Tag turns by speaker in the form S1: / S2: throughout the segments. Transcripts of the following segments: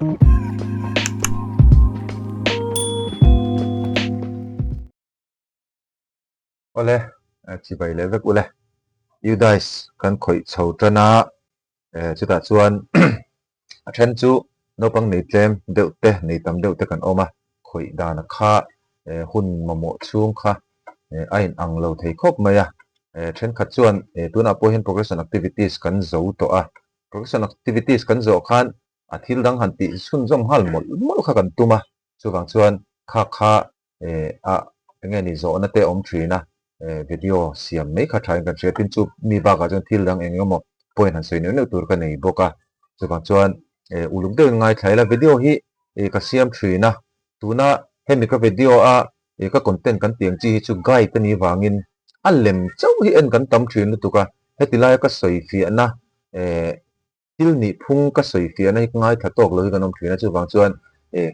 S1: Awle, chibai leh vek ule. Udice kan khawih chho tan a, chutah chuan a then chu naupang nei tlem deuh te, nei tam deuh te kan awm a, khawih dan a kha hun mamawh chhung kha a in ang lo thei khawp mai a. Thenkhat chuan tunah pawh hian progression activities kan zo tawh a, progression activities kan zawh khan a thil dang han tih chhunzawm nghal mawlh mawlh kha kan tum a, chuvang chuan kha kha a enge ni zawhna te awm thin a, video siam mai kha thain kan hria tin chu mi bakah chuan thil dang eng emaw point han sawi neuh neuh tur ka nei bawk a, chuvang chuan uluk deuhin ngaithla ila video hi ka siam thin a, tuna hemi ka video a ka content kan tih ang chi hi chu guide a nih vangin a lem chauh hi en kan tam thin lutuk a, heti laia ka sawi fiahna Thil nih phung ka sawi fiahna hi ka ngaithla tawk lo hi kan awm thin a, chuvang chuan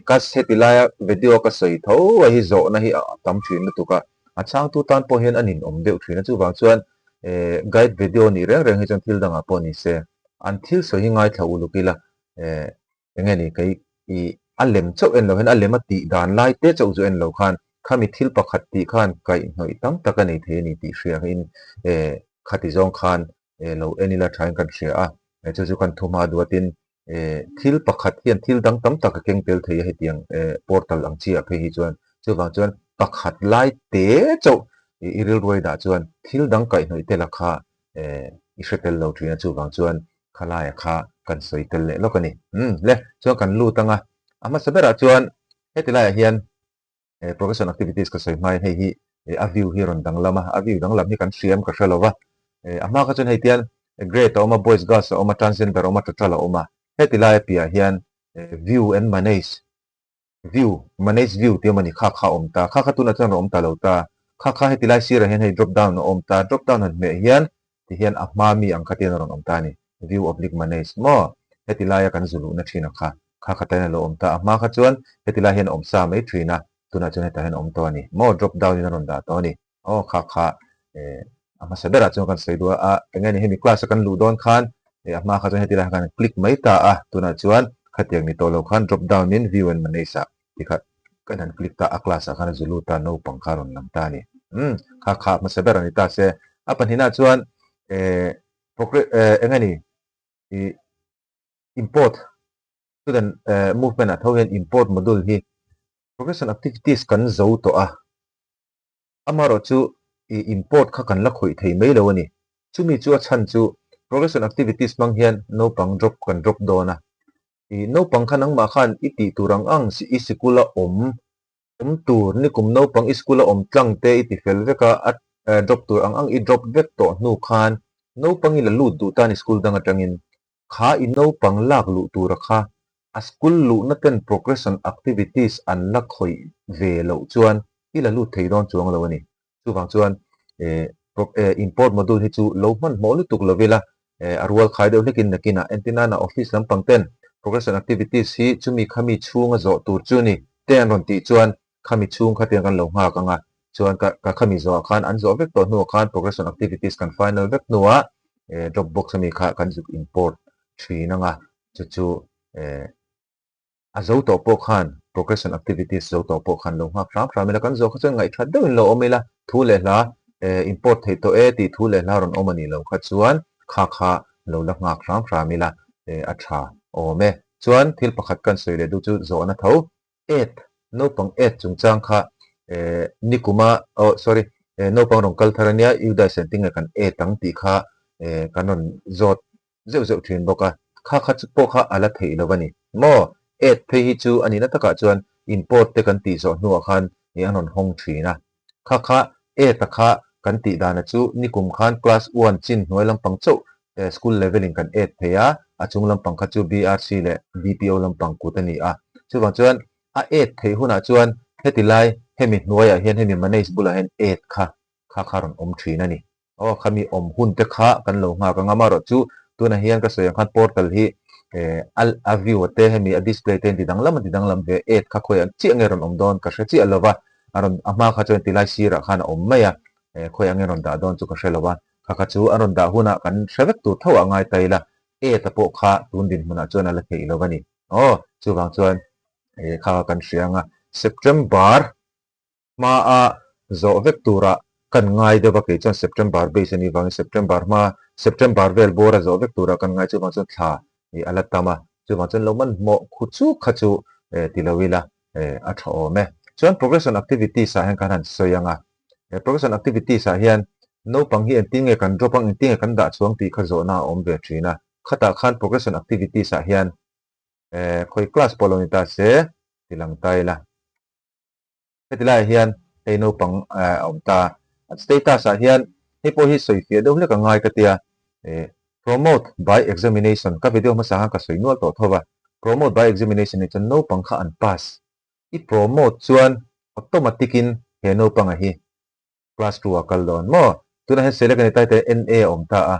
S1: ka heti laia video ka sawi tho a hi zawhna hi a tam thin lutuk a, a chhangtu tan pawh hian a ninawm deuh thin a, chuvang chuan guide video nih reng reng hi chuan thil dangah pawh ni se an thil sawi hi ngaithla uluk ila enge ni kei i a lem chauh en lo hian a lem a tih dan lai te chauh chu en lo khan khami thil pakhat tih khan kaihhnawih tam tak a nei thei a ni tih hria in khati zawng khan lo en ila thain kan hria a, chu chu kan thu hma duatin thil pakhat hian thil dang tam tak a keng tel thei a hetiang portal ang chiah phei hi chuan chuvang chuan pakhat lai te chauh i rilruai dah chuan thil dang kaihhnawih tel a kha i hre tel lo thin a chuvang chuan khalaia kha kan sawi tel leh lawk a ni. Umm le chuan kan lut ang a, a hmasa berah chuan heti laiah hian Profession activities ka sawi hmain hei hi a view hi a rawn danglam a, a view danglam hi kan hriam ka hre lo va, a hma kha chuan hei tian grade a awm a, boys girls a awm a, transgender a awm a, total a awm a, heti lai a piah hian view and manage view manage view tih awm a ni, kha kha a awm ta, kha kha tunah chuan a rawn awm ta lo ta, kha kha heti lai sirah hian hei drop down a awm ta, drop down han hmeh hian ti hian a hma mi ang kha tian a rawn awm ta a ni, view oblique manage maw heti laia kan zu luhna thin a kha, kha kha tain a lo awm ta, a hma kha chuan heti lai hian a awm sa mai thin a, tunah chuan hetah hian a awm tawh a ni maw drop down in a rawn dah tawh a ni, aw kha kha eh a hmasa berah chuan kan sawi duh a, a eng nge ni hemi class a kan luh dawn khan eh a hma kha chuan heti lai khan click mai ta a, tunah chuan khatiang ni tawh lo khan drop down in view and manage ah ti kha kan han click ta a class ah khan a zu lut a naupang kha a rawn lang ta a ni umm kha kha hmasa ber a ni ta se a pahnihna chuan eh progre eh eng nge ni ih import student eh movement ah tho hian import module hi progression activities kan zo tawh a amaherawhchu ih import kha kan la khawih thei mai lo a ni chumi chu a chhan chu progression activities hmang hian naupang drop kan drop dawn a. I naupang kha nangmah khan i tih tur ang ang i sikul a awm awm tur nikum naupang i school a awm tlang te i ti fel vek a, a drop tur ang ang i drop vek tawh hnu khan naupang i la lut duh tan i school dang atangin kha i naupang lak luh tura kha a school luhna ten progression activities an la khawih ve loh chuan i la lut thei dawn chuang lo a ni. Chuvang chuan import module hi chu lo hmanhmawh lutuk lo ila a rual khai deuh hlekin nakinah entirnana office lampang ten progression activities hi chumi khami chhunga zawh tur chu ni te an rawn tih chuan khami chhung kha tiang kan lo nghak ang a, chuan ka ka khami zawhah khan an zawh vek tawh hnuah khan progression activities kan final vek hnuah dropbox ami kha kan zuk import thin ang a, chu chu A zo tawh pawh khan progression activities zo tawh pawh khan lo nghak hram hram ila, kan zawh kha chuan ngaihthat deuhin lo awm ila, thu leh hla import theih tawh e tih thu leh hla rawn awm a nih loh kha chuan kha kha lo la nghak hram hram ila a tha awm e. Chuan thil pakhat kan sawi leh duh chu zawhna tho aid, naupang aid chungchang kha nikuma oh sorry naupang rawn kal thar ania UDISE tinge kan aid ang tih kha kan rawn zawt zeuh zeuh thin bawk a, kha kha chu pawh kha a la theih lo a ni maw? Add phei hi chu a nihna takah chuan import te kan tih zawh hnuah khan ih an rawn hawng thin a, kha kha add a kha kan tih dana chu nikum khan class one chin hnuai lampang chauh school level in kan add thei a, a chung lampang kha chu BRC leh DPO lampang kut a ni a, chuvang chuan a add theih hunah chuan heti lai hemi hnuaiah hian hemi manage bulah hian add kha kha kha rawn awm thin a ni. Aw khami awm hun te kha kan lo nghak ang a, amaherawh chu tunah hian ka sawi ang khan portal hi a view a te hemi a display te an ti danglam an ti danglam ve ad kha khawiah chiah nge rawn awm dawn ka hre chiah lo va, a rawn a hma kha chuan tilai sirah khan a awm mai a, khawiah nge rawn dah dawn chu ka hre lo va, kha kha chu a rawn dah hunah kan hre vek tur tho ah ngai ta ila ad a pawh kha tun dinhmunah chuan a la theih lo a ni. Aw, chuvang chuan kha kan hria ang a, September hmaa zawh vek tura kan ngai deuh a, kei chuan September base a nih vangin September hma, September vel bawra zawh vek tura kan ngai chuvang chuan thla a la tam a, chuvang chuan lo hmanhmawh khu chuk kha chu ti lo ila a tha awm e. Chuan progression activities ah hian kan han sawi ang a, progression activities ah hian naupang hi engtin nge kan drop ang, engtin nge kan dah chhuang tih kha zawhna a awm ve thin a, khatah khan progression activities ah hian khawi class pawh lo ni ta se ti lang ta ila. Heti laiah hian hei naupang a awm ta. An status ah hian hei pawh hi sawi fiah deuh hlek a ngai ka tia. Promote by examination ka video hmasa khan ka sawi nual tawh tho va. Promote by examination nih chuan naupang kha an pass. I promote chuan automatic in he naupanga hi Class 2 a kal dawn maw? Tunah hian select a ni ta hei NA a awm ta a.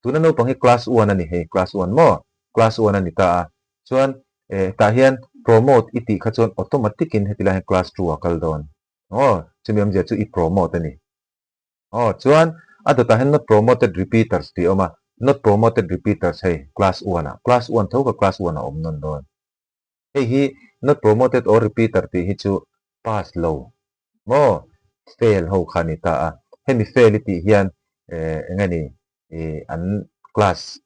S1: Tuna naupang hi class 1 a ni hei, class 1 maw? Class 1 a ni ta a. Chuan eh tah hian promote i tih kha chuan automatic in heti lai hian class 2 a kal dawn. Aw, chumi awmzia chu i promote a ni. Aw, chuan a dawtah hian not promoted repeaters tih a awm a. Not promoted repeaters hei class 1 ah, class 1 tho kha class 1 a awm nawn dawn. Hei hi not promoted or repeater tih hi chu pass lo maw fail ho kha a ni ta a. Hemi fail i tih hian eng nge ni an class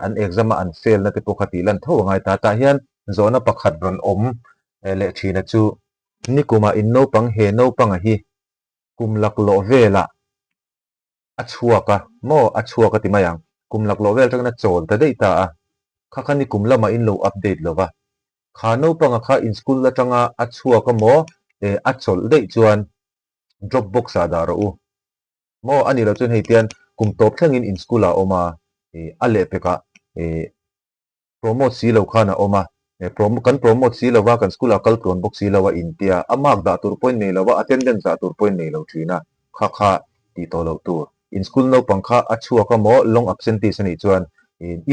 S1: an exam a an fail na te pawh kha tih lan tho a ngai ta. Tah hian zawhna pakhat rawn awm leh thina chu nikumah in naupang he naupanga hi kum laklawh velah A chhuak a, maw? A chhuak a ti mai ang. Kum laklawh vel atangin a chawl ta daih ta a. Kha kha ni kum lamah in lo update lo va. Kha naupanga kha in school atanga a chhuak a maw? Eh, a chawlh daih chuan drop box ah dah rawh u. Maw? A nih loh chuan hei tian kum tawp thlengin in school ah a awm a, eh, a lehpekah, eh, Promote si lo khan a awm a, kan promote si lova kan school ah kal tluan bawk si lo a intia, a mark dah tur pawhin nei lo a, attendance dah tur pawhin nei lo thin a, kha kha tih tawh loh tur. In school naupang kha a chhuak a maw, long absentees a nih chuan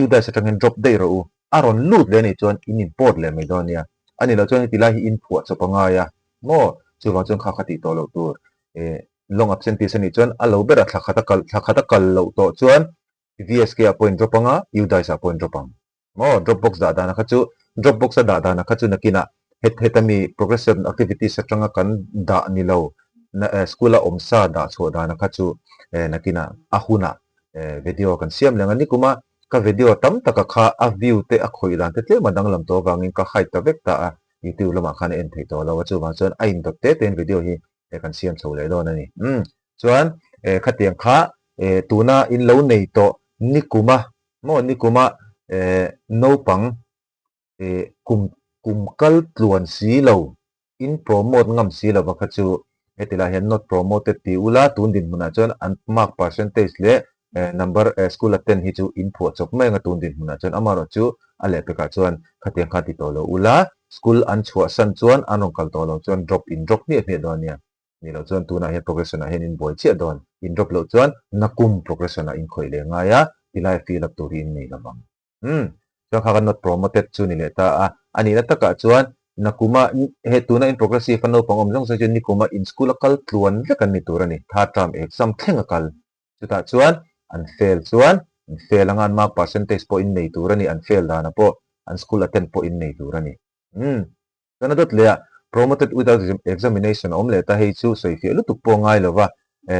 S1: UDISE atang hian drop daih rawh u, a rawn lut leh a nih chuan in import leh mai dawn nia. A nih loh chuan heti lai hi in phuah chawp a ngai a maw, chuvang chuan kha kha tih tawh loh tur. Long absentees a nih chuan a lo berah thla khat a kal, thla khat a kal loh tawh chuan VSK ah pawh in drop ang a, UDISE ah pawh in drop ang. Maw? Dropbox dah dana kha chu, Dropbox a dah dana kha chu nakinah het heta mi progression activities atanga kan dah ni lo, school a awm sa dah chhuah dana kha chu nakinah a hunah video kan siam leng a. Nikuma ka video tam taka kha a view te a khawih dan te tlem a danglam tawh avangin ka hide ta vek ta a, YouTube lamah khan a en theih tawh lo a, chuvang chuan a indawt te tein video hi kan siam chho leh dawn a ni. Umm chuan khatiang kha tuna in lo nei tawh nikuma maw nikuma naupang kum kum kal tluan si lo in promote ngam si lova kha chu heti lai hian not promoted ti ula tun dinhmunah chuan an mark percentage leh number school attend hi chu in phuah chawp mai anga tun dinhmunah chuan amaherawh chu a lehpekah chuan khatiang kha ti tawh lo ula school an chhuahsan chuan an rawn kal tawh lo chuan drop in drop hmiah hmiah dawn ania. Ni loh chuan tunah hian progression ah hian in buai chiah dawn. In drop loh chuan nakum progression ah in khawih leh ngai a, tilai fill up tur hi in nei lo vang. Umm, chuan kha kan not promoted chu ni leh ta a. A nihna takah chuan nakuma he tuna in progressive a naupang awm zawng zawng chu nikuma in school a kal tluan vek an ni tur a ni. Third term exam thleng a kal. Chutah chuan an fail chuan an fail anga an mark percentage pawh in nei tur a ni, an fail danah pawh an school attend pawh in nei tur a ni. Umm. Chuan a dawt leh a, promoted without examination a awm leh ta, hei chu sawi fiah lutuk pawh a ngai lo va,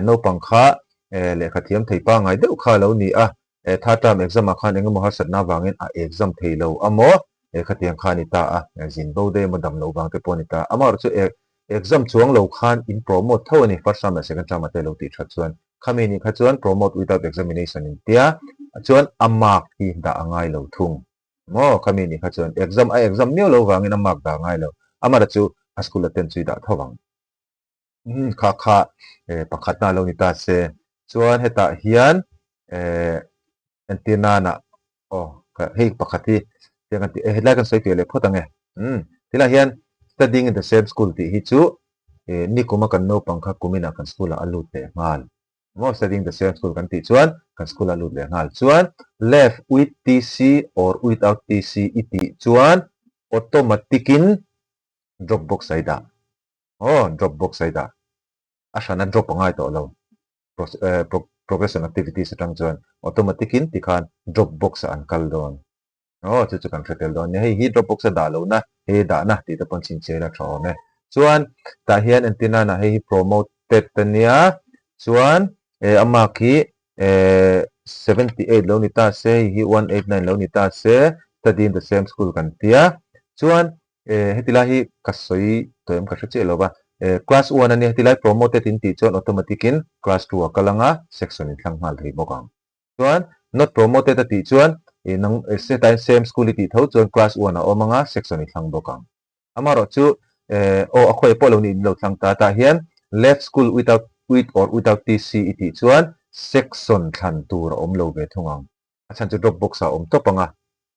S1: naupang kha lehkha thiam thei pangngai deuh kha a lo ni a, third term exam ah khan engemaw harsatna avangin a exam thei lo a maw, khatiang kha a ni ta a, zin bo daih emaw dam loh vang te pawh a ni ta. Amaherawhchu exam chuang lo khan in promote tho a ni, first term leh second term ah te lo tih that chuan khami nih kha chuan promote without examination in tia chuan a mark hi dah a ngai lo thung. Maw khami nih kha chuan exam a exam miau lo vangin a mark dah ngai lo. Amara chu a school attend chu i dah tho vang. Umm kha kha pakhatna a lo ni ta se. Chuan hetah hian entir nana aw hei pakhat hi tiang kan tih hetlai kan sawi fiah leh phawt ang e. Umm tilai hian studying in the same school tih hi chu nikuma kan naupang kha kuminah kan school ah a lut leh nghal. Maw studying the same school kan tih chuan kan school a lut leh nghal chuan left with TC or without TC i tih chuan automatic in drop box a i dah aw drop box a i dah a hrana drop a ngai tawh lo progression activities atang chuan automatic in tikhan drop box ah an kal dawn. Aw chu chu kan hre tel dawn nia, hei hi drop box a dah lohna, hei dahna tih te pawn chhinchhiah ila tha awm e. Chuan tah hian entir nana hei hi promoted a nia, chuan eh a mark hi eh 78 lo ni ta se, hei hi 189 lo ni ta se, study in the same school kan tia. Chuan eh heti lai hi ka sawi tawh em ka hre chiah lo va, eh class one a nia, heti lai promoted in tih chuan automatic in class two a kal ang a, section in thlang nghal thei bawk ang. Chuan not promoted a tih chuan ih nang hetah hian same school i tih tho chuan class one a awm anga section i thlang bawk ang. Amaherawh chu eh aw a khawi pawh lo nih lo thlang ta tah hian left school without with or without TC i tih chuan section thlan tur a awm lo ve thung ang. A chhan chu drop box ah a awm tawp anga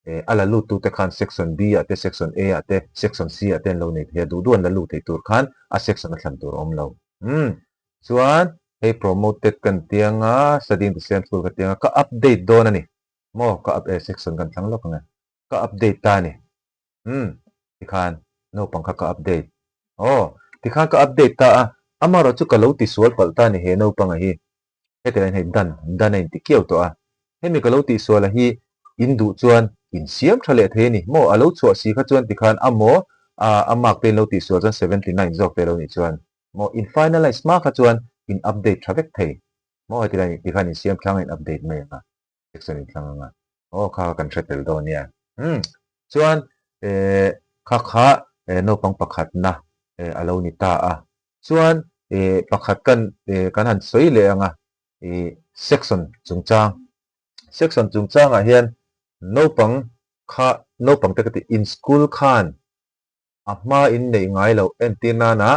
S1: eh a la lut tute khan section B ah te section A ah te section C ah te an lo nei thei a duh duh an la lut thei tur khan a section a thlan tur a awm lo. Umm Chuan hei promoted kan ti anga studying the same school ka ti anga ka update dawn a ni maw ka up eh section kan thlang lawk ang e ka update ta a ni umm tikhan naupang kha ka update aw tikhan ka update ta a amaherawh chu ka lo tisual palh ta a ni he naupanga hi hetiang hian hei done done a inti kiau tawh a hemi ka lo tihsual a hi in duh chuan in siam tha leh thei a ni maw a lo chhuah si kha chuan tikhan a maw a mark te in lo tihsual chuan 79 zawk te lo nih chuan Maw in finalize hma kha chuan in update tha vek thei. Maw heti lai ti khan in siam thlang a in update mai ang a, section in thlang ang a. Aw kha kha kan hre tel dawn nia. Umm chuan eh kha kha eh naupang pakhatna eh a lo ni ta a. Chuan eh pakhat kan eh kan han sawi leh ang a ih section chungchang. Section chungchangah hian naupang kha naupang te ka tih in school khan A hma in neih ngai loh entir nana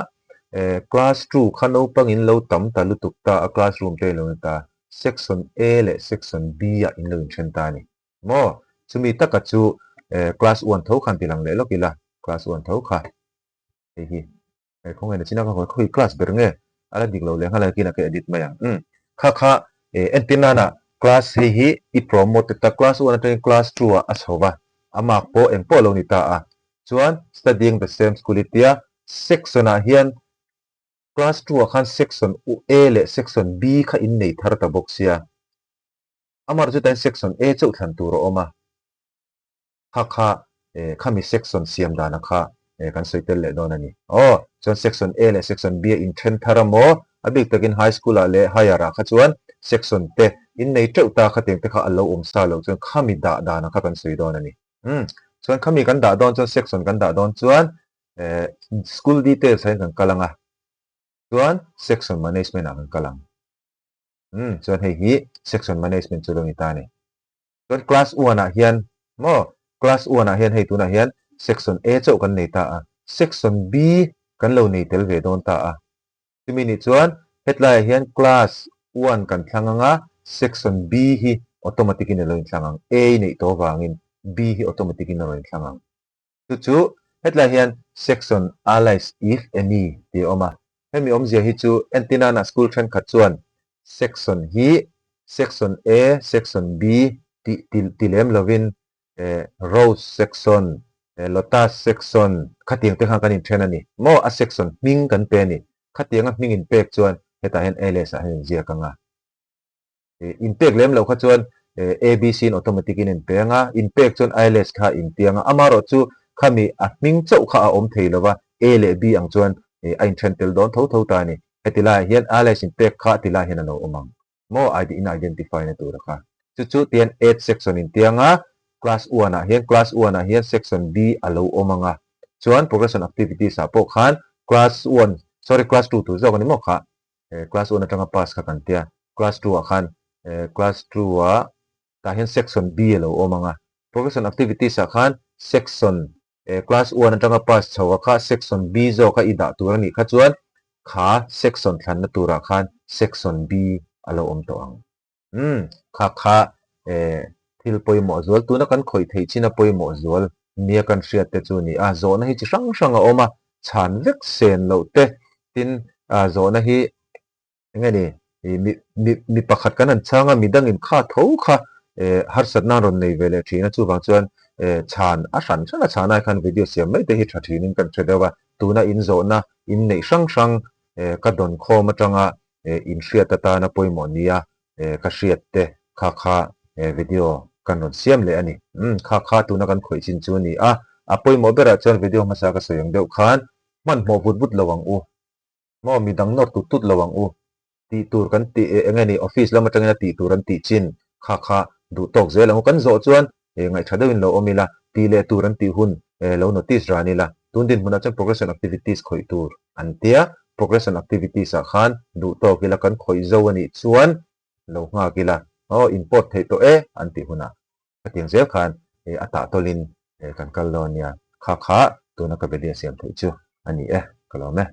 S1: eh class two kha naupang in lo tam ta lutuk ta a classroom te in lo ni ta section A leh section B ah in lo inthen ta a ni maw chumi taka chu eh class one tho khan ti lang leh lawk ila class one tho kha hei hi eh khawnge na chin a ka khawi class ber nge a la dik lo leh nghal a kinah ka edit mai ang umm kha kha eh entir nana class hei hi i promote ta class one atangin class two ah a chho va a mark pawh eng pawh a lo ni ta a Chuan studying the same school i tia section ah hian class 2 ah khan section A leh section B kha in nei thar ta bawk sia. Amar chu tain section A chauh thlan tur a awm a. Kha kha eh khami section siam dana kha eh kan sawi tel leh dawn a ni. Aw chuan section A leh section B a in then thar a maw? A bik takin high school ah leh higher ah kha chuan section te in nei teuh ta khatiang te kha a lo awm sa loh chuan khami dah dana kha kan sawi dawn a ni. Umm chuan khami kan dah dawn chuan section kan dah dawn chuan eh school details ah hian kan kal ang a chuan section management ah kan kal ang umm chuan hei hi section management chu lo ni ta a ni chuan class one ah hian maw class one ah hian hei tunah hian section A chauh kan nei ta a section B kan lo nei tel ve dawn ta a. Chumi nih chuan hetlaiah hian class one kan thlang ang a, section B hi automatic in a lo inthlang ang. A neih tawh avangin B hi automatic in a rawn inthlang ang. Chu chu hetlaiah hian section allies if any tih a awm a. Hemi awmzia hi chu entinana school thenkhat chuan section hi section A, section B tih ti lem lovin eh rose section eh lotus section khatiang te khan kan inthen a ni maw a section hming kan pe a ni khatianga hming in pek chuan hetah hian ls ah hian inziak ang a eh in pek lem loh kha chuan eh abc in automatic in in pe ang a in pek chuan ls kha in tiang a amaherawh chu khami a hming chauh kha a awm thei lo va a leh b ang chuan eh a inthen tel dawn tho tho ta a ni heti laiah hian ls in pek kha ti lai hian a lo awm ang. maw ID in identify na tur a kha. Chu chu tian add section in tiang a, class one ah hian class one ah hian section B a lo awm ang a, chuan progression activities ah pawh khan class one sorry class two tur zawk a ni maw kha, eh class one atanga pass kha kan tia, class two ah khan eh class two ah tah hian section B a lo awm ang a, progression activities ah khan section eh class one atanga pass chho a kha section B zawk a i dah tur a nih kha chuan kha section thlanna turah khan section B a lo awm tawh ang. Umm kha kha eh thil pawimawh zual tuna kan khawih theih chin a pawimawh zual nia kan hriat te chu a ni a, zawhna hi chi hrang hrang a awm a, chhan vek sen loh te tin ah zawhna hi Enge ni, ih mi mi mi pakhat kan han chhang a, midangin kha tho kha eh harsatna an rawn nei ve leh thin a, chuvang chuan eh chhan a hran hran a chhan ai khan video siam mai te hi tha thinin kan hre deuh a, tuna in zawhna in neih hrang hrang eh ka dawn khawm atanga eh in hriat atana pawimawh nia eh ka hriat te kha kha eh video kan rawn siam leh a ni. Umm kha kha tuna kan khawih chin chu a ni a, a pawimawh berah chuan video hmasa ka sawi ang deuh khan hmanhmawh vut vut lo ang u. Maw midang nawr tut tut lo ang u. Tih tur kan tih eh enge ni office lam atangin a tih tur an tih chin kha kha duh tawk zel ang u. Kan zawh chuan eh ngaihṭha deuhin lo awm ila, tih leh tur an tih hun eh lo notice ran ila. Tun dinhmunah chuan progression activities khawih tur an tia, progression activities ah khan duh tawk ila kan khawih zo a nih chuan lo nghak ila, aw import theih tawh e an tih hunah Hetiang zel khan a tah tawlhin kan kal dawn nia. Kha kha tuna ka video siam theih chu a ni e, ka lawm e.